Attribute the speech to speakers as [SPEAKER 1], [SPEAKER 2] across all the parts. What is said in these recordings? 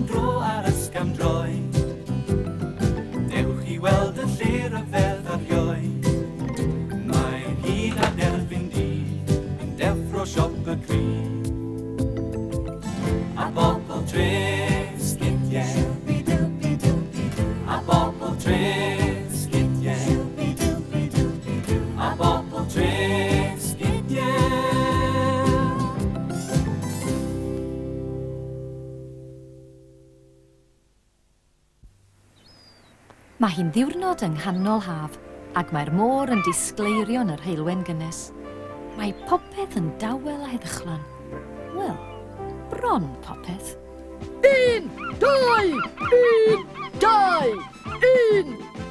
[SPEAKER 1] am dro ar ysgam droi. Dewch i weld y lle rhyfedd arioed. Mae'r hyd a derfyn dydd yn deffro siop y cri. A bobl tre sgidiau. A bobl tre sgidiau. A bobl tre sgidiau.
[SPEAKER 2] Mae hi'n ddiwrnod yng nghanol haf, ac mae'r môr yn disgleirio yn yr heulwen gynnes. Mae popeth yn dawel a heddychlon. Wel, bron popeth.
[SPEAKER 3] Un, dau, un, dau, un,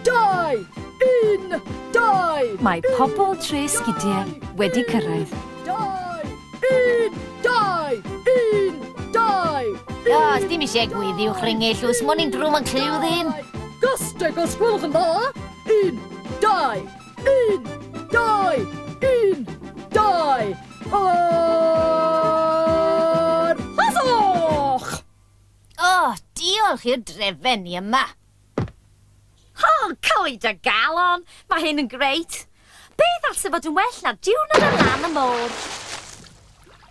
[SPEAKER 3] dau, un, dau.
[SPEAKER 2] Mae pobl Tre Sgidiau wedi cyrraedd.
[SPEAKER 3] Dau, un, dau, un, dau, un.
[SPEAKER 4] Oes dim eisiau gweddi uwch ringyll, oes mon i'n drwm yn clyw ddyn.
[SPEAKER 3] Gosteg os gwelwch yn dda. Un, dau, un, dau, un, dau. Ar Hasoch!
[SPEAKER 4] O, diolch i'r drefen ni yma.
[SPEAKER 5] O, coed a galon! Mae hyn yn grêt! Beth allse fod yn well na diwrnod ar lan y môr?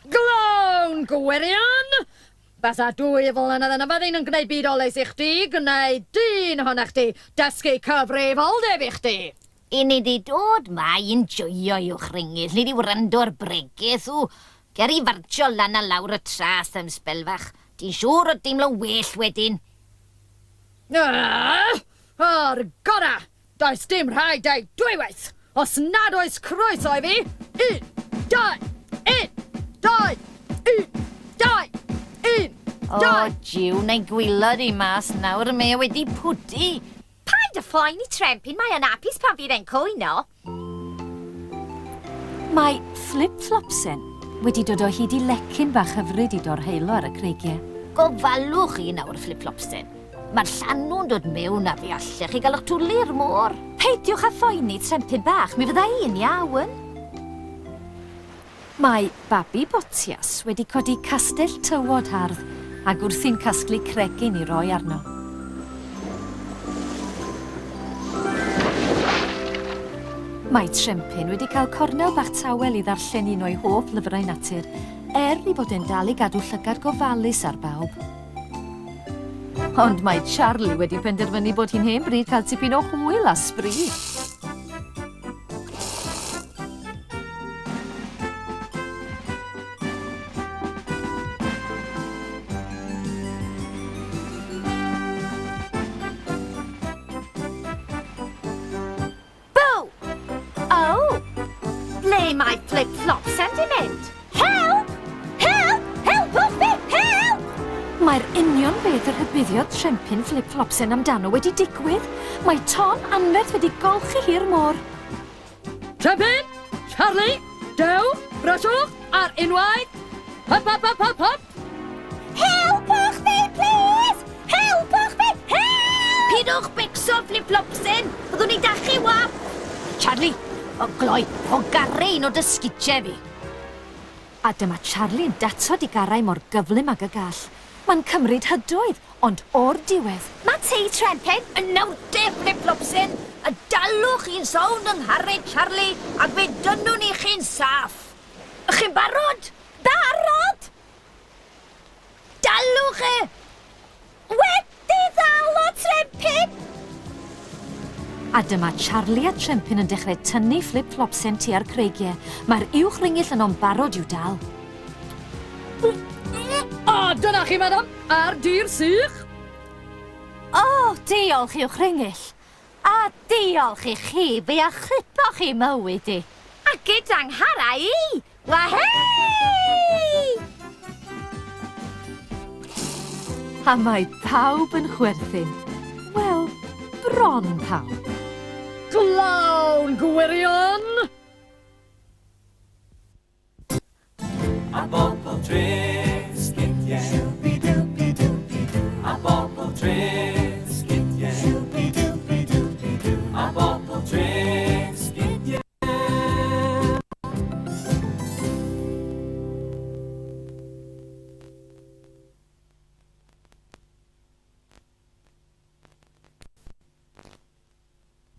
[SPEAKER 3] Glown gwirion! Basa dwy flynedd yn y fyddin yn gwneud byd o les i chdi, gwneud dyn ohona chdi, dysgu cyfrifoldeb i chdi!
[SPEAKER 4] I ni 'di dod 'ma i enjoio uwch ringyll, ni 'di wrando ar bregeth, ww, ger i fartsio lan a lawr y traeth am sbel fach, ti'n siŵr o deimlo'n well wedyn.
[SPEAKER 3] Ah! O'r gora! Does dim rhaid deud dwywaith! Os nad oes croeso i fi, un, dau, un, dau, un, dau, un, dau.
[SPEAKER 4] O, jiw, na'i gwylod i mas nawr, mae e wedi pwdu.
[SPEAKER 5] Paid â phoeni Trempyn, mae o'n apus pan fydd e'n cwyno.
[SPEAKER 2] Mae Flip Flopsen wedi dod o hyd i lecyn bach hyfryd i dorheulo ar y creigiau.
[SPEAKER 4] Gofalwch chi nawr, Flip Flopsen. Mae'r llanw'n dod mewn a fe allech chi gael eich twlu i'r môr.
[SPEAKER 2] Peidiwch â phoeni, Trempyn bach, mi fydda i'n iawn. Mae babi Botias wedi codi castell tywod hardd ac wrthi'n casglu cregyn i roi arno. Mae Trempyn wedi cael cornel bach tawel i ddarllen un o'i hoff lyfrau natur, er ei fod e'n dal i gadw llygad gofalus ar bawb. Ond mae Charlie wedi penderfynu bod hi'n hen bryd cael tipyn o hwyl a sbri.
[SPEAKER 5] Bw! O! Ble mae flip-flops yn di mynd? Help! Help! Helpwch fi! Help!
[SPEAKER 2] Mae'r union beth y rhybuddiodd Trempyn Flip-Flopsen amdano wedi digwydd. Mae ton anferth wedi golchi hi'r môr.
[SPEAKER 3] Trempyn! Charlie! Dew! Brysiwch! Ar unwaith! Hop, hop, hop, hop, hop!
[SPEAKER 5] Helpwch fi, plîs! Helpwch fi! Help!
[SPEAKER 4] Pidwch becso, Flip-Flopsen! Byddwn ni'n dachu wap! Charlie, o gloi, rho garu un o dy sgidie fi.
[SPEAKER 2] A dyma Charlie'n datod i garau mor gyflym ag y gall. Mae'n cymryd hydoedd, ond o'r diwedd.
[SPEAKER 4] Mae tei Trempyn yn nawr de, Flip-Flopsyn! A dalwch chi'n sownd yng nghared Charlie ac fe dynnwn ni chi'n saff! Ych chi'n barod?
[SPEAKER 5] Barod!
[SPEAKER 4] Dalwch e!
[SPEAKER 5] Wedi ddal o, Trempyn!
[SPEAKER 2] A dyma Charlie a Trempyn yn dechrau tynnu fflip-fflopsen tua'r creigiau. Mae'r uwch ringyll yno'n barod i'w dal.
[SPEAKER 3] A dyna chi, madam, ar dir sych!
[SPEAKER 5] O, diolch uwch ringyll! A diolch i chi, fe achuboch chi mywyd i. A gyda 'nghara i! Wahey!
[SPEAKER 2] A mae pawb yn chwerthin. Wel, bron pawb.
[SPEAKER 3] Glawn gwirion!